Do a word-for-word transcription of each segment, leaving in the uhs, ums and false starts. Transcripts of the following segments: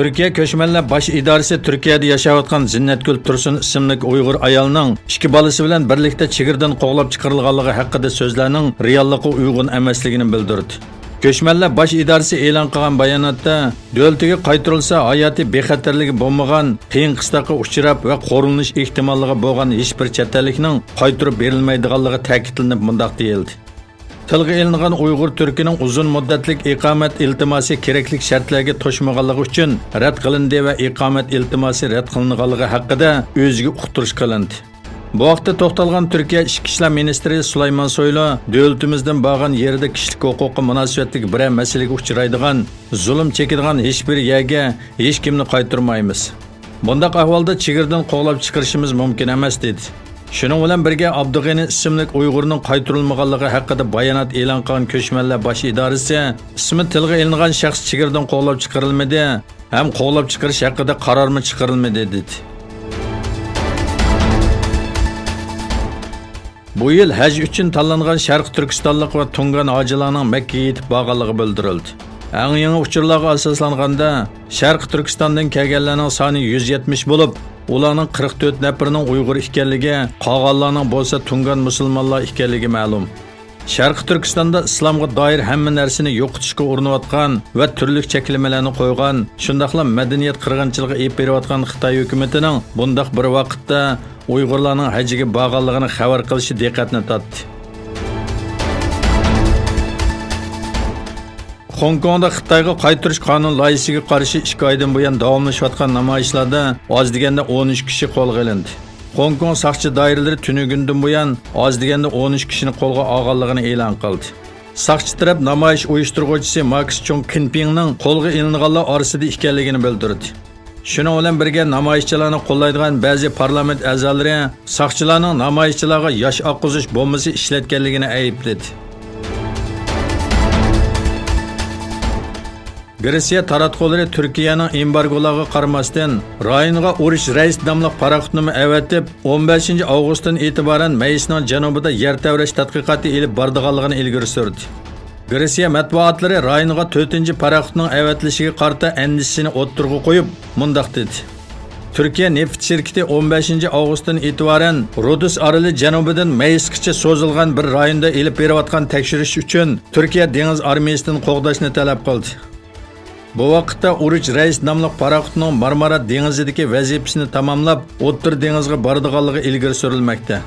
تۈركىيە كۆچمەنلەر باش ئىدارىسى تۈركىيەدە ياشاۋاتقان زىننەتگۈل تۇرسۇن ئىسىملىك ئۇيغۇر ئايالنىڭ ئىككى بالىسى بىلەن بىرلىكتە چېگرىدىن قوغلاپ چىقىرىلغانلىقى ھەققىدە سۆزلەرنىڭ رېئاللىققا ئۇيغۇن ئەمەسلىكىنى بىلدۈردى. كۆچمەنلەر باش ئىدارىسى ئېلان قىلغان باياناتتا، دۆلىتىگە قايتۇرۇلسا، ھاياتىي بىخەتەرلىكى بولمىغان، قىيىن-قىستاققا ئۇچراپ ۋە قورۇلۇش ئېھتىماللىقى بولغان ھېچبىر چەت ئەللىكنىڭ قايتۇرۇپ بېرىلمەيدىغانلىقى تەكىتلىنىپ، مۇنداق دېيىلدى: تىلغا ئېلىنغان ئۇيغۇر تۈركىنىڭ ئۇزۇن مۇددەتلىك ئىقامەت ئىلتىماسى كېرەكلىك شەرتلەرگە توشمىغانلىقى ئۈچۈن رەت قىلىندى ۋە ئىقامەت ئىلتىماسى رەت قىلىنغانلىقى ھەققىدە ئۆزىگە ئۇقتۇرۇش قىلىندى. بۇ ھەقتە توختالغان تۈركىيە ئىچكى ئىشلار مىنىستىرى سۇلايمان سويلۇ، دۆلىتىمىزدىن بارغان يېرىدە كىشىلىك ھوقۇققا مۇناسىۋەتلىك بىرەر مەسىلىگە ئۇچرايدىغان، زۇلۇم چېكىدىغان ھېچبىر يەرگە ھېچكىمنى قايتۇرمايمىز. بۇنداق ئەھۋالدا چېگرىدىن قوغلاپ چىقىرىشىمىز مۇمكىن ئەمەس، دېدى. شۇنىڭ بىلەن بىرگە، ئابدۇغېنى ئىسىملىك ئۇيغۇرنىڭ قايتۇرۇلمىغانلىقى ھەققىدە بايانات ئېلان قىلغان كۆچمەنلەر باش ئىدارىسى، ئىسمى تىلغا ئېلىنغان شەخس چېگرىدىن قوغلاپ چىقىرىلمىدى ھەم قوغلاپ چىقىرىش ھەققىدە قارارمۇ چىقىرىلمىدى، دېدى. بۇ يىل ھەج ئۈچۈن تاللانغان شەرقىي تۈركىستانلىق ۋە تۇڭگان ھاجىلارنىڭ مەككىگە يېتىپ بارغانلىقى بىلدۈرۈلدى. ئەڭ يېڭى ئۇچۇرلارغا ئاساسلانغاندا، شەرقىي تۈركىستاندىن كەلگەنلەرنىڭ سانى يۈز يەتمىش بولۇپ، ئۇلارنىڭ قىرىق تۆت نەپىرىنىڭ ئۇيغۇر ئىكەنلىكى، قالغانلارنىڭ بولسا تۇڭگان مۇسۇلمانلار ئىكەنلىكى مەلۇم. شەرقىي تۈركىستاندا ئىسلامغا دائىر ھەممە نەرسىنى يوقىتىشقا ئۇرۇنۇۋاتقان ۋە تۈرلۈك چەكلىمىلەرنى قويغان، شۇنداقلا مەدەنىيەت قىرغىنچىلىقى ئېلىپ بېرىۋاتقان خىتاي ھۆكۈمىتىنىڭ بۇنداق بىر ۋاقىتتا ئۇيغۇرلارنىڭ ھەجگە بارغانلىقىنى خەۋەر قىلىشى دىققەتنى تارتتى. خوڭكوڭدا خىتايغا قايتۇرۇش قانۇن لايىھىسىگە قارشى ئىككى ئايدىن بۇيان داۋاملىشىۋاتقان نامايىشلاردا ئاز دېگەندە ئون ئۈچ كىشى قولغا ئېلىندى. خوڭكوڭ ساقچى دائىرىلىرى تۈنۈگۈندىن بۇيان ئاز دېگەندە ئون ئۈچ كىشىنى قولغا ئالغانلىقىنى ئېلان قىلدى. ساقچى تەرەپ نامايىش ئۇيۇشتۇرغۇچىسى ماكس چۇڭ كىنپىڭنىڭ قولغا ئېلىنغانلار ئارىسىدا ئىكەنلىكىنى بىلدۈردى. شۇنىڭ بىلەن بىرگە، نامايىشچىلارنى قوللايدىغان بەزى پارلامېنت ئەزالىرى ساقچىلارنىڭ نامايىشچىلارغا ياش ئاققۇزۇش بومبىسى ئىشلەتكەنلىكىنى ئەيىبلىدى. گرېتسىيە تاراتقۇلىرى تۈركىيەنىڭ ئېمبارگولارغا قارىماستىن، رايونغا ئۇرۇش رەيس ناملىق پاراخوتنىمۇ ئەۋەتىپ، ئون بەشىنچى ئاۋغۇستتىن ئېتىبارەن مەيسنىڭ جەنۇبىدا يەر تەۋرەش تەتقىقاتى ئېلىپ بارىدىغانلىقىنى ئىلگىرى سۈردى. گرېتسىيە مەتبۇئاتلىرى رايونغا تۆتىنچى پاراخوتنىڭ ئەۋەتىلىشىگە قارىتا ئەندىشىسىنى ئوتتۇرىغا قويۇپ، مۇنداق دېدى: تۈركىيە نېفىت شىركىتى ئون بەشىنچى ئاۋغۇستتىن ئېتىبارەن رودوس ئارىلى جەنۇبىدىن مەيسقىچە سوزۇلغان بىر رايوندا ئېلىپ بېرىۋاتقان تەكشۈرۈش ئۈچۈن تۈركىيە دېڭىز ئارمىيىسىدىن قوغداشنى تەلەپ قىلدى. بۇ ۋاقىتتا ئۇرۇچ رەيس ناملىق پاراخوتنىڭ مارمارا دېڭىزىدىكى ۋەزىپىسىنى تاماملاپ، ئوتتۇرا دېڭىزغا بارىدىغانلىقى ئىلگىرى سۈرۈلمەكتە.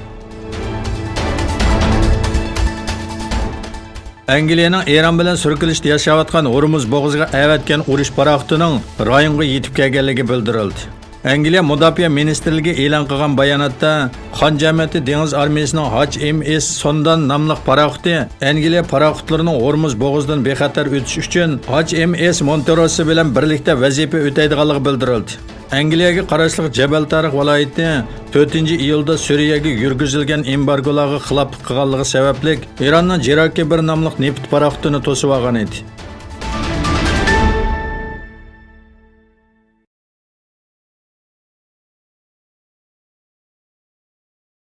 ئەنگلىيەنىڭ ئىران بىلەن سۈركىلىشتە ياشاۋاتقان ھورمۇز بوغۇزىغا ئەۋەتكەن ئۇرۇش پاراخوتىنىڭ رايونغا يېتىپ كەلگەنلىكى بىلدۈرۈلدى. ئەنگلىيە مۇداپىئە مىنىستىرلىكى ئېلان قىلغان باياناتتا، خان جەمەتى دېڭىز ئارمىيىسىنىڭ ھاچ ئېم ئېس سوندان ناملىق پاراخوتى ئەنگلىيە پاراخوتلىرىنىڭ ھورمۇز بوغۇزىدىن بېخەتەر ئۆتۈش ئۈچۈن ھاچ ئېم ئېس مونتېروسى بىلەن بىرلىكتە ۋەزىپە ئۆتەيدىغانلىقى بىلدۈرۈلدى. ئەنگلىيەگە قاراشلىق جەبەل تارىق ۋىلايىتى تۆتىنچى ئىيۇلدا سۈرىيەگە يۈرگۈزۈلگەن ئېمبارگولارغا خىلاپلىق قىلغانلىقى سەۋەبلىك، ئىراننىڭ جىراكى بىر ناملىق نېفىت پاراخوتىنى توسۇۋالغان ئىدى.